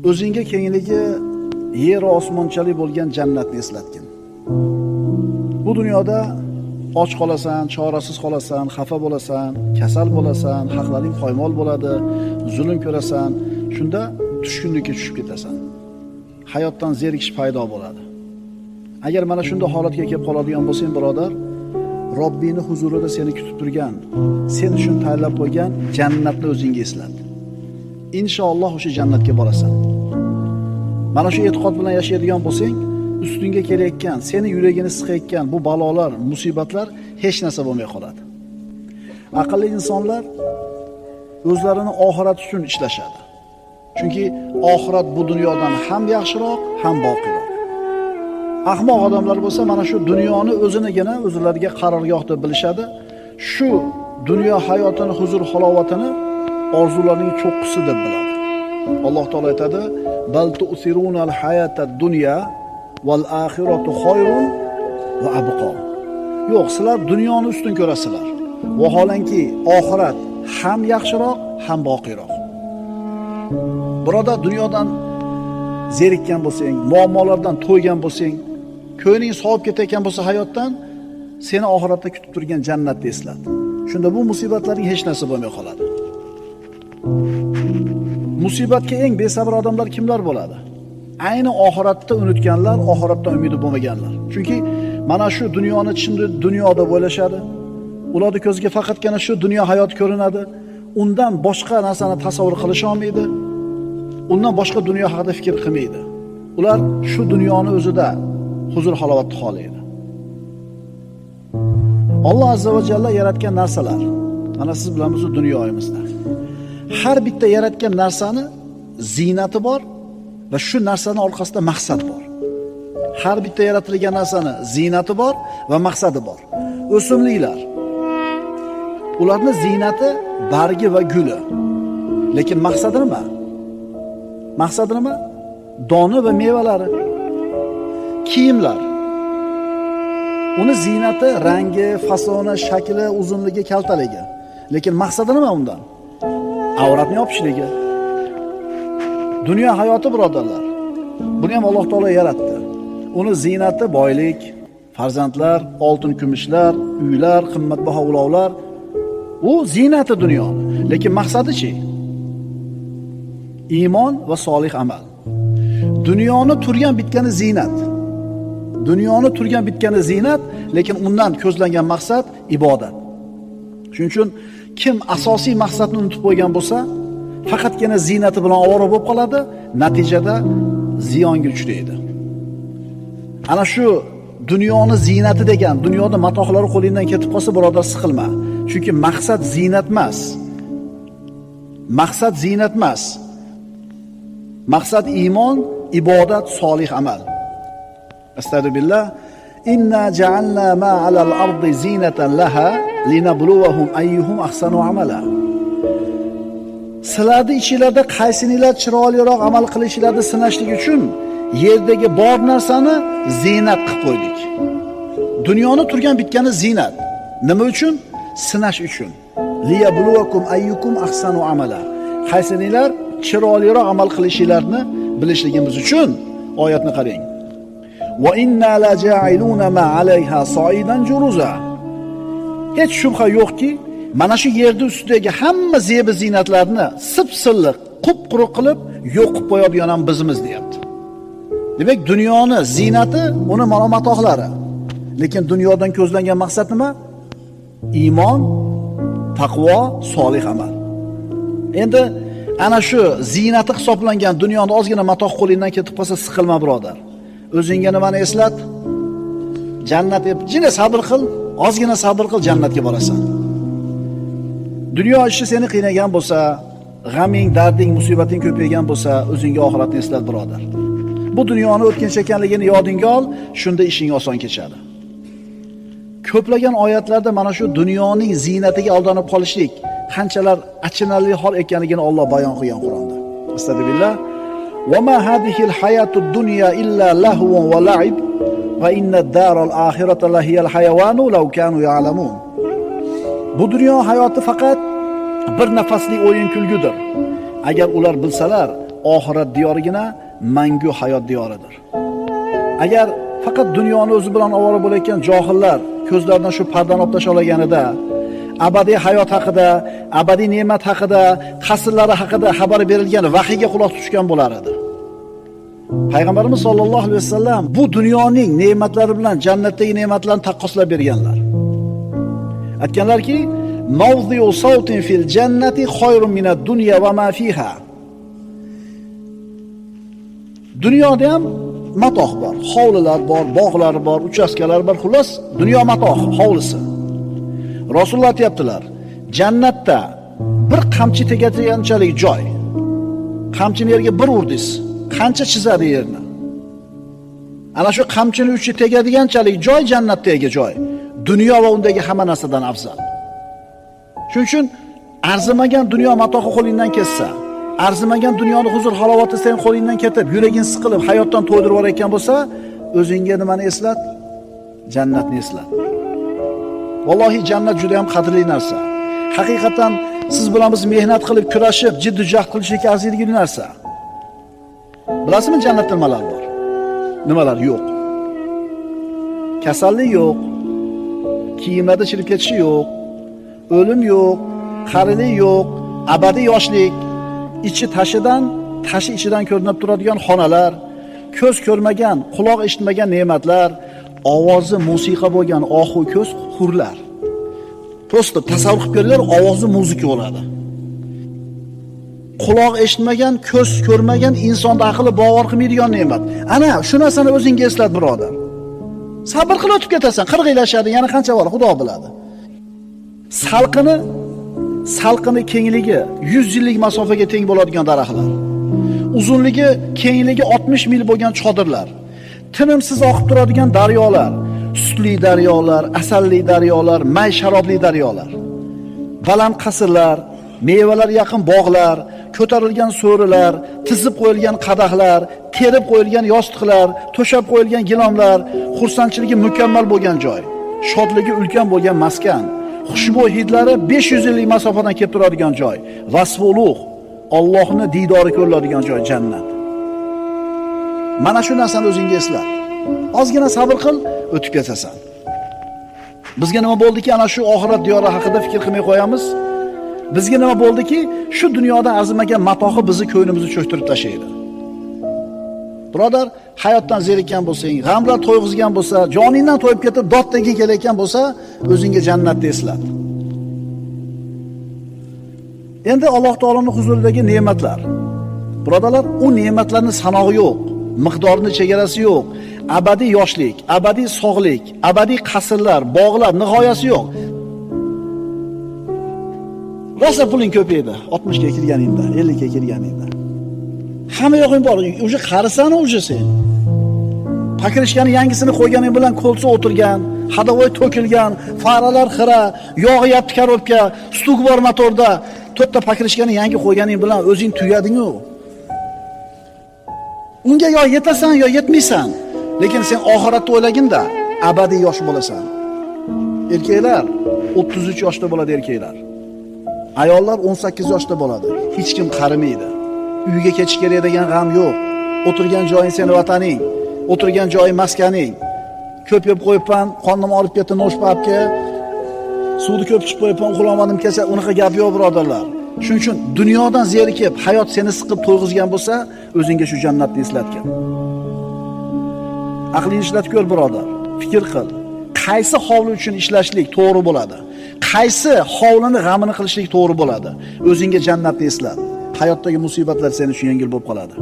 O'zingga kengligi yer va osmonchalik bo'lgan jannatni eslatgin. Bu dunyoda och qolasan, chorasiz qolasan, xafa bo'lasan, kasal bo'lasan, haqlaring poymol bo'ladi, zulm ko'rasan, shunda tushkunlikka tushib ketasan. Hayotdan zerikish paydo bo'ladi. Agar mana shunday holatga kelib qoladigan bo'lsang, birodar, Robbingni huzurida seni kutib turgan, sen uchun tayyorlab qo'ygan jannatni o'zingga eslat. Inshaalloh o'sha jannatga borasan. Mana shu e'tiqod bilan yashaydigan bo'lsang, ustingga kelayotgan, seni yuragini siqayotgan bu balolar, musibatlar hech narsa bo'lmay qoladi. Aqlli insonlar o'zlarini oxirat uchun ishlashadi. Chunki oxirat bu dunyodan ham yaxshiroq, ham boqiyroq. Ahmoq odamlar bo'lsa mana shu dunyoni o'zinigina o'zlariga qarorgoh deb bilishadi. Shu dunyo hayotini, huzur halovatini orzularning cho'qqisi deb biladi. Alloh taolo aytadi: "Bal tu'sirunal hayatad dunya val axiratu xoyrun va abqo." Yo'q, sizlar dunyoni ustun ko'rasizlar. Vaholanki oxirat ham yaxshiroq, ham boqiyroq. Birodar, dunyodan zerikkan bo'lsang, muammolardan to'ygan bo'lsang, ko'ngling sovib ketayotgan bo'lsa hayotdan, seni oxiratda kutib turgan jannatni eslat. Shunda bu musibatlarning hech narsa bo'lmay qoladi. Musibatga eng besabr odamlar kimlar bo'ladi? Ayni oxiratda unutganlar, oxiratdan umidi bo'lmaganlar. Chunki mana shu dunyoni chin dunyo deb o'ylashadi. Ularning ko'ziga faqatgina shu dunyo hayoti ko'rinadi. Undan boshqa narsani tasavvur qilisha olmaydi. Undan boshqa dunyo haqida fikr qilmaydi. Ular shu dunyoni o'zida huzur halovatni xohlaydi. Alloh azza va jalla yaratgan narsalar mana siz bilan biz dunyoyimizda. Har bitta yaratgan narsani ziynati bor va shu narsani orqasida maqsad bor. Har bitta yaratilgan narsani ziynati bor va maqsadi bor. O'simliklar, ularning ziynati bargi va guli. Lekin maqsadi nima? Maqsadi nima? Doni va mevalari. Kiyimlar. Uni ziynati rangi, fasoni, shakli, uzunligi, kaltaligi. Lekin maqsadi nima undan? Avratni yopishligi. Dunyo hayoti, birodarlar. Buni ham Alloh taolo yaratdi. Uni ziynati boylik, farzandlar, oltin kumushlar, uylar, qimmatbaho ulovlar. U ziynati dunyoni. Lekin maqsadi-chi? Iymon va solih amal. Dunyoni turgan bitgani ziynat. Dunyoni turgan bitgani ziynat, lekin undan ko'zlangan maqsad ibodat. Shuning uchun kim asosiy maqsadni unutib qo'ygan bo'lsa, faqatgina ziynati bilan ovora bo'lib qoladi, natijada ziyonga uchraydi. Ana shu dunyoni ziynati degan, dunyoda matohlari qo'lingdan ketib qolsa, birodar, siqilma. Chunki maqsad ziynat emas. Maqsad ziynat emas. Maqsad iymon, ibodat, solih amal. Astagfirullah. Inna ja'alna ma 'alal ardi zinatan laha linabluwahum ayyuhum ahsanu amala. Sizlarning ichingizda qaysininglar chiroyliroq amal qilishinglarni sinashlik uchun yerdagi bor narsani ziynat qilib qo'ydik. Dunyoni turgan bitgani ziynat. Nima uchun? Sinash uchun. Liyabluwakum ayyukum ahsanu amala. Qaysininglar chiroyliroq amal qilishinglarni bilishligimiz uchun. Oyatni qarang. Va inna la ja'iluna ma 'alayha sa'idan juruza. Hech shubha yo'qki, mana shu yerning ustidagi hamma zebi ziynatlarni sip-silliq, qup-quruq qilib yo'q qilib qo'yadigan ham bizmiz, deyapti. Demak, dunyoni ziynati uni matohlari. Lekin dunyodan ko'zlangan maqsad nima? Iymon, taqvo, solih amal. Endi ana shu ziynati hisoblangan dunyoni ozgina matoh qo'lingdan ketib qolsa, siqilma, birodar. O'zingga nimani eslat? Jannat deb jina sabr qil, ozgina sabr qil, jannatga borasan. Dunyo ishi seni qiynagan bo'lsa, g'aming, darding, musibating ko'paygan bo'lsa, o'zingga oxiratni eslat, birodar. Bu dunyoni o'tkinchi ekanligini yodingga ol, shunda ishing oson kechadi. Ko'plagan oyatlarda mana shu dunyoning ziynatiga aldanib qolishlik qanchalar achinarli hol ekanligini Alloh bayon qilgan Qur'onda. Astagfirullah. Va ma hadihil hayatud dunya illa lahvun va la'ib va inna ad-daral axirata lahiyal hayawanu law kanu ya'lamun. Bu dunyo hayoti faqat bir nafaslik o'yin kulgudir. Agar ular bilsalar, oxirat diyorigina mangu hayot diyoridir. Agar faqat dunyoni o'zi bilan ovora bo'layotgan johillar ko'zlaridan shu pardani olib tashlaganida, abadiy hayot haqida, abadiy ne'mat haqida, qasrlari haqida xabar berilgan vahiyga quloq tutishgan bo'lar edi. Payg'ambarimiz sollallohu alayhi vasallam bu dunyoning ne'matlari bilan jannatdagi ne'matlarni taqqoslab berganlar. Aytganlarki, mawdi'u sawtin fil jannati khayrun minad dunya va ma fiha. Dunyoda ham matoh bor, hovlilar bor, bog'lar bor, uchastkalar bor, xullas dunyo matoh, hovlisi. Rasululloh aytibdilar, jannatda bir qamchi tegadiganchalik joy. Qamchini yerga bir urdingiz, qancha chizadi yerni? Ana shu qamchini uchi tegadiganchalik joy jannatdagi joy. Dunyo va undagi hamma narsadan afzal. Shuning uchun arzimagan dunyo matohi qo'lingdan ketsa, arzimagan dunyoni huzur halovati sen qo'lingdan ketib, yuraging siqilib, hayotdan to'ydirib yuborayotgan bo'lsa, o'zingga nimani eslat? Jannatni eslat. Vallohi jannat juda ham qadrli narsa. Haqiqatan siz bilan biz mehnat qilib, kurashib, jiddiy jahd qilishga arziydigan narsa. Bilasizmi jannatda nimalar bor? Nimalar yo'q? Kasallik yo'q, kiyimlarda chirib ketishi yo'q, o'lim yo'q, qarilik yo'q, abadiy yoshlik, ichi tashidan, tashi ichidan ko'rinib turadigan xonalar, ko'z ko'rmagan, quloq eshitmagan ne'matlar, ovozi musiqa bo'lgan ohu ko'z hurlar. Prosta tasavvur qilib ko'ringlar, ovozi muzika bo'ladi. Quloq eshitmagan, ko'z ko'rmagan, insonda aqli bovar qilmaydigan ne'mat. Ana shu narsani o'zingga eslat, birodar. Sabr qilib o'tib ketasan, 40 yil yashadi, yana qancha bor, Xudo biladi. Salqini kengligi 100 yillik masofaga teng bo'ladigan daraxtlar. Uzunligi, kengligi 60 mil bo'lgan chodirlar. Tinimsiz oqib turadigan daryolar, sutli daryolar, asalli daryolar, may sharobli daryolar. Baland qasrlar, mevalar yaqin bog'lar, ko'tarilgan so'rilar, tizib qo'yilgan qadahlar, terib qo'yilgan yostiqlar, to'shab qo'yilgan gilomlar, xursandchiligi mukammal bo'lgan joy, shodligi ulkan bo'lgan maskan, xushbo'y hidlari 500 yillik masofadan kelib turadigan joy, vasfi ulug', Allohning diydori ko'riladigan joy jannat. Mana shu narsani o'zingga eslat. Ozgina sabr qil, o'tib ketasan. Bizga nima bo'ldiki, ana shu oxirat diyori haqida fikr qilmay qo'yamiz? Bizga nima bo'ldiki, shu dunyoda arzimagan matohi bizni ko'nglimizni cho'ktirib tashlaydi. Birodar, hayotdan zerikkan bo'lsang, g'amlar to'yg'izgan bo'lsa, joningdan to'yib ketib dod deging kelayotgan bo'lsa, o'zingga jannatni eslat. Endi Alloh taoloning huzuridagi ne'matlar. Birodarlar, u ne'matlarning sanog'i yo'q, miqdorini chegarasi yo'q. Abadiy yoshlik, abadiy sog'lik, abadiy qasrlar, bog'lar nihoyasi yo'q. Rosa puling ko'paydi 60 ga kirganingda, 50 ga kirganingda. Hamma yo'g'ing bor, o'sha qarisan o'sha sen. Pakrishkani yangisini qo'yganing bilan kolsa o'tirgan, hadavoy to'kilgan, faralar xira, yog'yapti korobka, stuk bor motorda. To'rtta pakrishkani yangi qo'yganing bilan o'zing tugading-u. Unga yo yetasan, yo yetmaysan. Lekin sen oxiratda o'ylaginda abadiy yosh bo'lasan. Erkaklar 33 yoshda bo'ladi erkaklar. Ayollar 18 yoshda bo'ladi. Hech kim qarimaydi. Uyga ketish kerak degan g'am yo'q. O'tirgan joying seni vataning, o'tirgan joying maskaning. Ko'p yeb qo'yibman, qornim og'rib ketdi, noshpapga. Suvni ko'p ichib qo'yibman, uxlamadim kecha, unaqa gap yo'q birodarlar. Shuning uchun dunyodan zerikib, hayot seni siqib to'yg'izgan bo'lsa, o'zingga shu jannatni eslatgin. Aqlingni ishlatib ko'r birodar, fikr qil. Qaysi hovli uchun ishlashlik to'g'ri bo'ladi? Qaysi hovlini g'amini qilishlik to'g'ri bo'ladi? O'zingga jannatni eslat. Hayotdagi musibatlar sen uchun yengil bo'lib qoladi.